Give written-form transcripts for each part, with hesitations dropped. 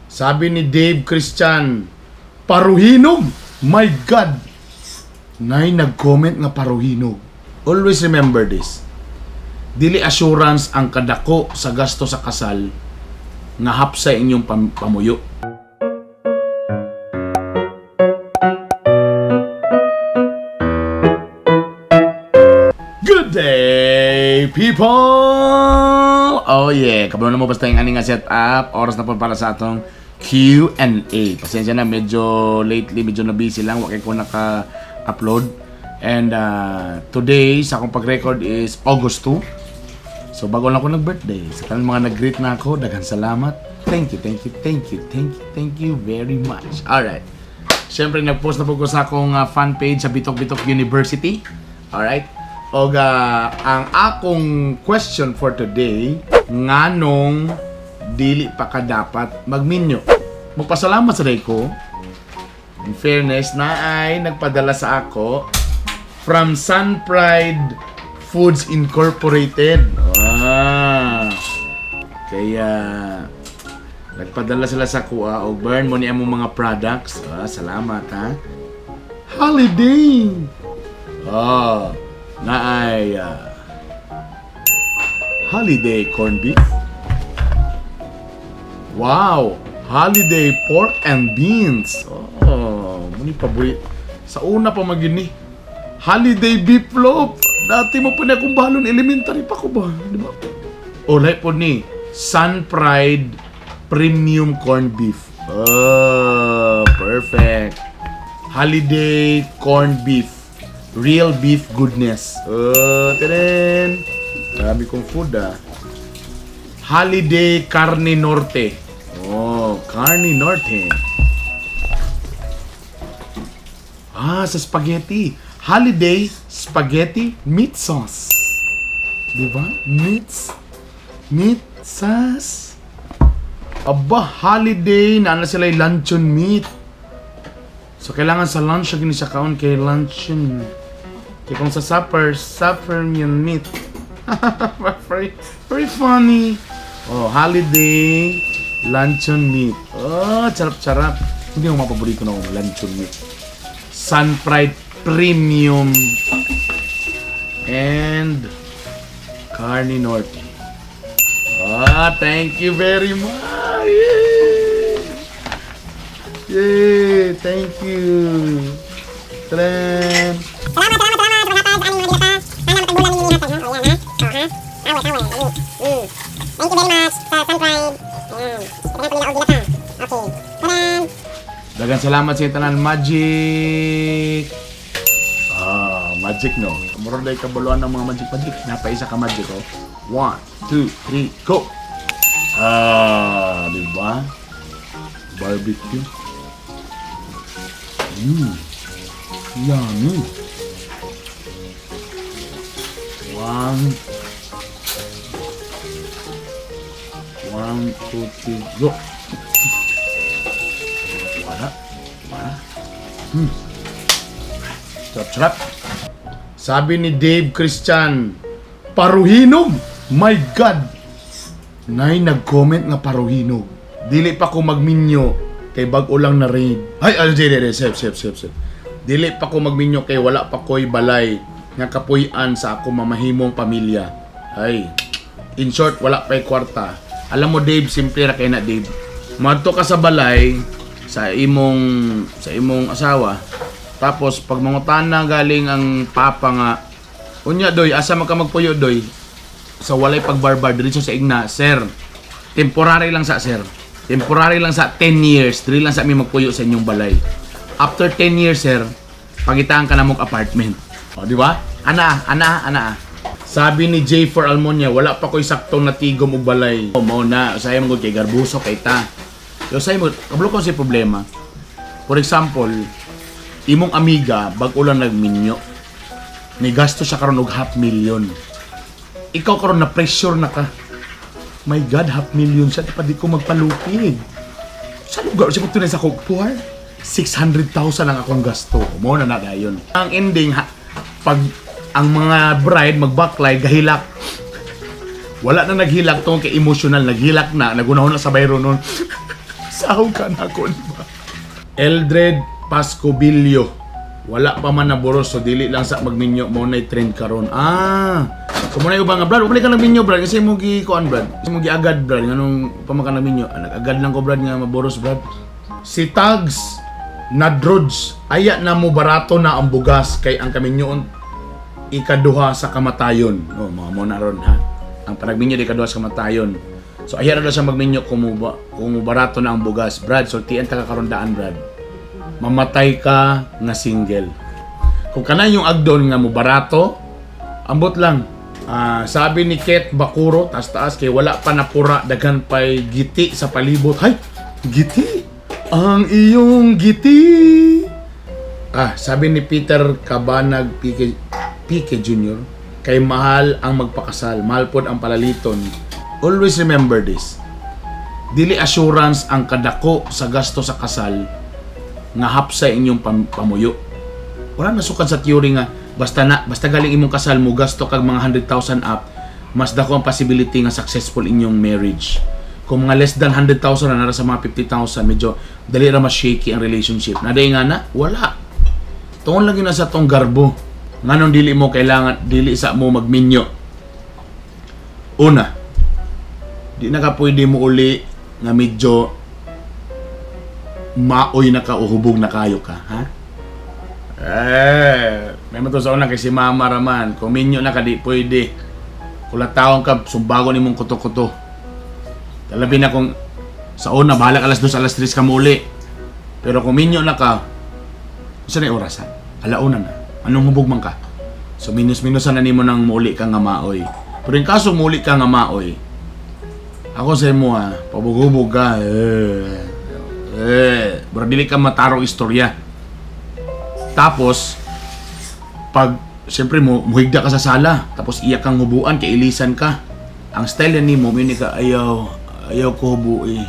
Sabi ni Dave Christian, "Paruhinog! My God!" Nay nag-comment nga paruhinog. Always remember this. Dili assurance ang kadako sa gasto sa kasal nga hapsay inyong pamuyo. Good day, people! Oh yeah, kabalo na mo basta yung ani nga setup. Oras na po para sa atong Q&A. Pasensya na, medyo lately, medyo na busy lang. Wa kay ko naka-upload. And today, sa akong pag-record is August 2. So, bago lang ako nag-birthday. Sa tanan mga nag-greet na ako, daghan salamat. Thank you, thank you, thank you, thank you, thank you very much. Alright. Siyempre, nag-post na po ko sa akong fan page sa Bitok Bitok University. Alright. Og ang akong question for today, nganong dili pa ka dapat magminyo? Magpasalamat sa ko. In fairness, na ay nagpadala sa ako from Sun Pride Foods Incorporated. Ah. Kaya nagpadala sila sa kuha og burn mo ni among mga products. Ah, salamat ha. Holiday. Ah, na ay holiday corned beef. Wow, holiday pork and beans. Oh, muni paborito. Sa una pa magini. Holiday beef loaf. Dati mo pa na akong balon, elementary pa ko ba? Di ba? O, like po ni Sun Pride Premium Corned Beef. Oh, perfect. Holiday corned beef. Real beef goodness. Oh, teren. Marami kong food ah. Holiday Carne Norte. Oh, Carne Norte. Ah, sa spaghetti. Holiday spaghetti meat sauce. Di ba? Meat sauce. Aba, holiday na na sila yung luncheon meat. So, kailangan sa lunch siya gini siya kaon kay luncheon. Kaya kung sa supper, supper yung meat. Very, very funny. Oh, holiday luncheon meat. Oh, charap-charap. Hindi ko mapaborito na akong luncheon meat. Sun Pride Premium and Carne Norte. Ah, thank you very much. Yay! Yay! Thank you. Tren. Salamat, salamat, salamat sa paghatag sa aming mga dilata. Sana matagbulan ninyo ni hatag, ha? O, yan, ha? O, ha? Awe, awe, dali. Thank you very much sa Sun Pride. Ayan. Ipaghan ko nila og dilata. Okay. Tadam! Dagan salamat sa tanan, magic. Ah, magic no. Murag day kabaluan ng mga magic magic. Napaisa ka magic oh. 1, 2, 3, go. Ah, di ba? Barbecue. Yummy. 1, 1, 2, 3, go. Wala. Wala. Sarap, sarap. Sabi ni Dave Christian, "Paruhinog! My God!" Nay nag-comment nga paruhinog. Dili pa ko magminyo kay bag-o lang na raid. Ay, ay, di, di, di, sep, sep, sep, sep. Dili pa ko magminyo kay wala pa ko'y balay nga kapuy-an sa ako mamahimong pamilya. Ay, in short, wala pa'y kwarta. Alam mo, Dave, simple ra kay na, Dave. Madto ka sa balay sa imong asawa. Tapos pag mangutana galing ang papa nga, "Unya doy, asa man ka magpuyo doy?" Sa walay pagbarbar diretso sa igna, "Sir, temporary lang sa sir. Temporary lang sa 10 years, diri lang sa mi magpuyo sa inyong balay. After 10 years, sir, pangitaan ka na mong apartment." O, di ba? Ana, ana, ana. Sabi ni J for Almonia, "Wala pa ko'y saktong natigom og balay." O, mo na, usay mo kay garbuso kay ta. Yo say mo, kabalo ko si problema. For example, imong amiga bag-o lang nagminyo. Ni gasto siya karon og half million. Ikaw karon na pressure na ka. My God, half million siya, di pa di ko magpalupig. Sa lugar siya ko sa kogpuar. 600,000 ang akong gasto. Mo na na dayon. Ang ending ha, pag ang mga bride magbaklay gahilak. Wala na naghilak tungkol kay emotional, naghilak na, nagunahon na sa bayro nun. Saw ka na ko ba? Eldred Pascobillo. Wala pa man naburos, so dili lang sa magminyo mo na trend karon. Ah. So mo na yung nga, Brad, wala ka nagminyo, Brad, kasi mo gi kuan, Brad. Kasi mo giagad, Brad, nganong pa man ka nagminyo? Ah, nag-agad lang ko, Brad, nga maboros, Brad. Si Tags Nadrods, aya na mo barato na ang bugas kay ang kaminyoon ikaduha sa kamatayon. Oh, mga mo na ron ha. Ang panagminyo di ikaduha sa kamatayon. So aya na daw siya magminyo kung barato na ang bugas. Brad, sultian ta ka karon daan, Brad. Mamatay ka nga single. Kung kana yung agdon nga mo barato, ambot lang. Ah, sabi ni Ket Bakuro, taas-taas kay wala pa napura, daghan pay giti sa palibot. Hay, giti. Ang iyong giti. Ah, sabi ni Peter Cabanag PK, PK Jr., kay mahal ang magpakasal, mahal pod ang palaliton. Always remember this. Dili assurance ang kadako sa gasto sa kasal nga hapsa inyong pamuyo. Wala na sukad sa theory nga basta galing imong kasal mo gasto kag mga 100,000 up, mas dako ang possibility nga successful inyong marriage. Kung mga less than 100,000 na nara sa mga 50,000, medyo dali ra mas shaky ang relationship. Naday nga na wala. Tuon lagi na sa tong garbo. Nganong dili mo kailangan, dili sa mo magminyo. Una, di na ka pwede mo uli nga medyo maoy na ka o hubog na kayo ka, ha? Eh, may mato sa una kay si Mama raman. Kung minyo na ka, di pwede. Kung ka, sumbago ni mong kuto-kuto. Talabi na kung sa una, bahala ka alas 2, alas 3 ka muli. Pero kung minyo na ka, saan na oras ha? Alauna na. Anong hubog man ka? So, minus-minusan na nimo nang muli ka nga maoy. Pero in kaso muli ka nga maoy, ako sa imo ha, pabugubog ka, pero dili ka matarong istorya. Tapos, pag, siyempre mo, muhigda ka sa sala, tapos iyak kang hubuan, kay ilisan ka. Ang style na nimo, yun ka, ayaw ko hubui.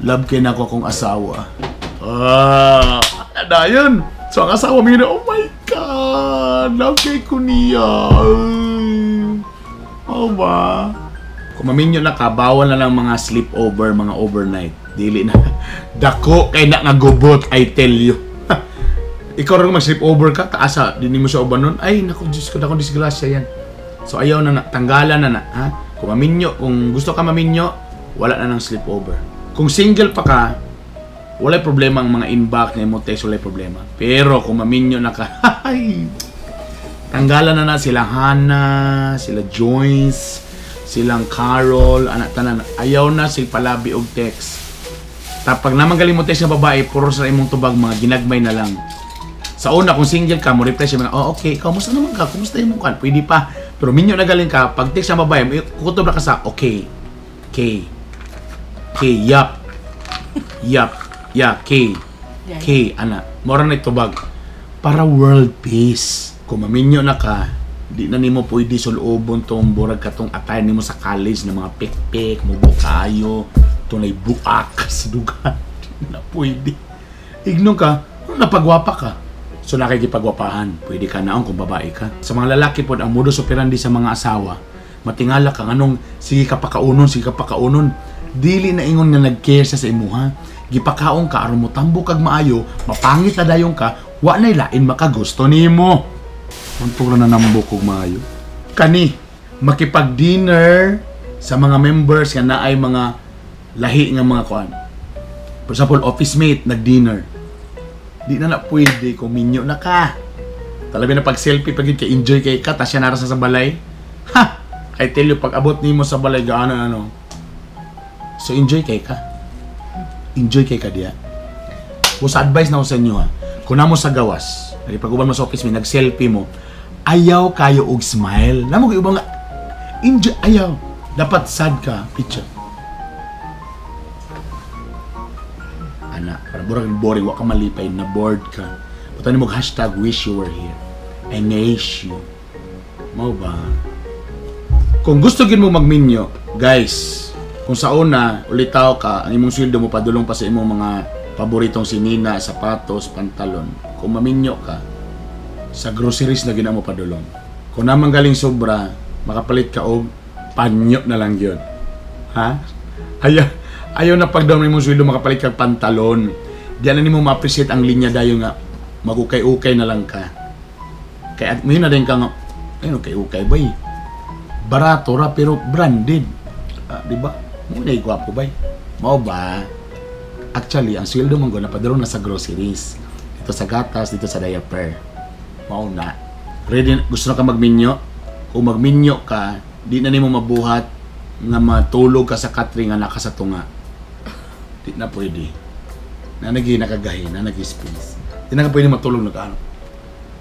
Love kay na ako akong asawa. Ah, dayon. So, ang asawa mo yun, oh my God, love kay ko niya. Oh ba? Kung maminyo na ka, bawal na lang mga sleepover, mga overnight. Dili na. Dako kay na nga gubot, I tell you. Ikaw rin mag-sleepover ka, taasa, di mo siya ubanon. Ay, naku, Diyos ko, dako disgrasya yan. So, ayaw na na, tanggalan na na, ha? Kung maminyo, kung gusto ka maminyo, wala na ng sleepover. Kung single pa ka, walay problema ang mga inbox na imo text, walay problema. Pero kung maminyo na ka, ay, tanggalan na na sila Hannah, sila Joyce, silang Carol, anak tanan. Ayaw na sila palabi og text. Tapag naman galing mo text ng babae, puro sa imong tubag, mga ginagmay na lang. Sa una, kung single ka, mo reply siya, mga, oh, okay, ikaw, kumusta naman ka? Kumusta yung mukha? Pwede pa. Pero minyo na galing ka, pag text ng babae, kukutob na ka sa, okay, K, K, yup, yup, yeah, K, K, ana. Mora na itubag. Para world peace. Kung maminyo na ka, di na nimo pwede sulubon tong burag katong attire nimo sa college na mga pek-pek, mubo kayo, tunay buak sa dugan. Di na pwede. Ignong ka, napagwapa ka. So nakikipagwapahan, pwede ka naong kung babae ka. Sa mga lalaki po, ang modus operandi sa mga asawa, matingala ka, anong sige ka pakaunon, sige ka pakaunon. Dili na ingon nga nag-care siya sa imuha. Gipakaon ka, aron mo tambo kag maayo, mapangit na dayon ka, wa na'y lain makagusto nimo. Untog na nambok og maayo. Kani, makipag-dinner sa mga members nga naay mga lahi nga mga kuan. For example, office mate, nag-dinner. Di na na pwede kung minyo na ka. Talabi na pag-selfie, pag yun, kay-enjoy kay ka, tas siya nara sa balay. Ha! I tell you, pag abot nimo sa balay, gaano ano. So, enjoy kay ka. Enjoy kay ka diya. Kung sa advice na ko sa inyo ha, kung namo sa gawas, pag-uban mo sa office mo, nag-selfie mo, ayaw kayo og smile. Namo kayo nga, enjoy, ayaw. Dapat sad ka, picture. Ana, para burag boring, wa ka malipay, na bored ka. Putan mo hashtag wish you were here. I miss you. Mao ba? Kung gusto gin mo magminyo, guys, kung sa una, ulitaw ka, ang imong sweldo mo padulong pa sa imong mga paboritong sinina, sapatos, pantalon. Kung maminyo ka, sa groceries na gina mo padulong. Kung naman galing sobra, makapalit ka og panyo na lang yun. Ha? Ayaw, Ayaw na pag-down mo sweldo makapalit kag pantalon. Di na nimo ma-appreciate ang linya dayon nga magukay-ukay na lang ka. Kaya at ngayon na din ka nga, ayun, ukay-ukay bay. Barato ra pero branded. Ah, di ba? Mo na gwapo bay. Mao ba? Actually, ang sweldo man ko napadaro na sa groceries. Dito sa gatas, dito sa diaper. Mao na. Ready, gusto na ka magminyo? Kung magminyo ka, di na nimo mabuhat nga matulog ka sa katre nga naka sa tunga. Di na pwede. Nanagi nakagahi, nanagi space. Di na ka pwede matulog nag ano.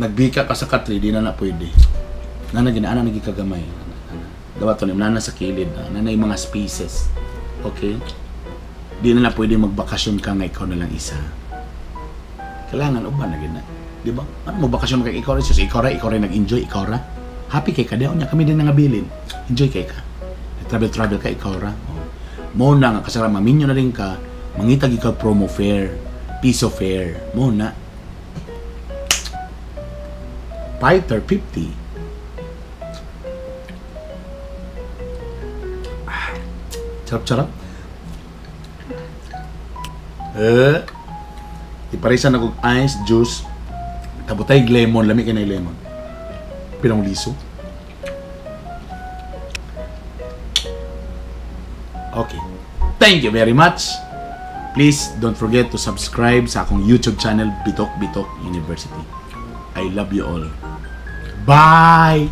Nagbika ka sa katre, di na na pwede. Nanagi na ana nagi kagamay. Dapat to nana sa kilid, na nana yung mga spaces. Okay? Di na na pwede magbakasyon ka nga ikaw na lang isa. Kailangan uban na gid na. Di ba? Ano mo bakasyon kay ikaw ra, sus, ikaw ra nag-enjoy, ikaw ra. Happy kay ka daw nya kami din nangabilin. Enjoy kay ka. Travel travel ka ikaw ra. Oh. Mo na nga kasara maminyo na rin ka, mangita gyud ka promo fare, piso fare. Mo na. Fighter 50. Ah, sarap sarap. Eh, iparisan ako ice juice. Tabutay lemon, lami kay na lemon. Pinong liso. Okay. Thank you very much. Please don't forget to subscribe sa akong YouTube channel, Bitok Bitok University. I love you all. Bye!